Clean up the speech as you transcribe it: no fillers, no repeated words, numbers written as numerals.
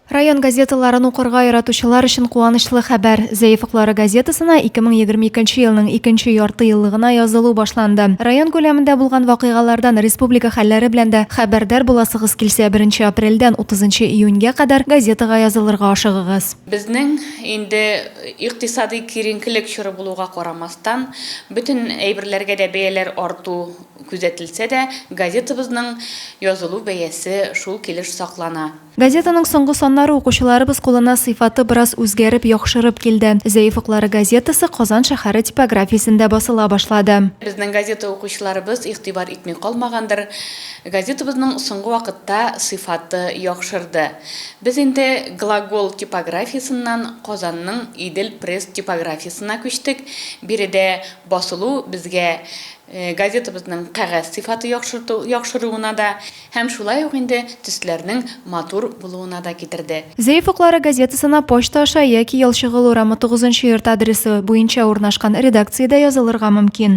Район газеталарын укырга яратучылар өчен куанычлы хәбәр. Зәй офыклары газетасына 2022 елның икенче ярты еллыгына язылу башланды. Район күләмендә булган вакыйгалардан, республика хәлләре белән дә хәбәрдар буласыгыз килсә, беренче апрельдән утызынчы июньгә кадәр газетага язылырга ашыгыгыз. Безнең инде икътисадый киеренкелек чоры булуга карамастан, бөтен әйберләргә дә бәяләр арту күзәтелсә дә, газетабызның язылу бәясе шул килеш саклана. Газетаның соңгы саннары укучыларыбыз кулына сыйфаты бераз үзгәреп, яхшырып килде. Зәй офыклары газетасы Казан шәһәре типографиясендә басыла башлады. Безнең газета укучыларыбыз игътибар итми калмагандыр, газетабызның соңгы вакытта сыйфаты яхшырды. Без инде Глагол типографиясеннән Казанның Идел-пресс типографиясенә күчтек. Биредә басылу безгә газетабызның кәгазь сыйфаты яхшыруына да, Һәм шулай ук инде төсләрнең матур булуына да китерде. Зәй офыклары газетасына почта аша яки Ялчыгол урамы тугызынчы йорт адресы буенча урнашкан редакциядә язылырга мөмкин.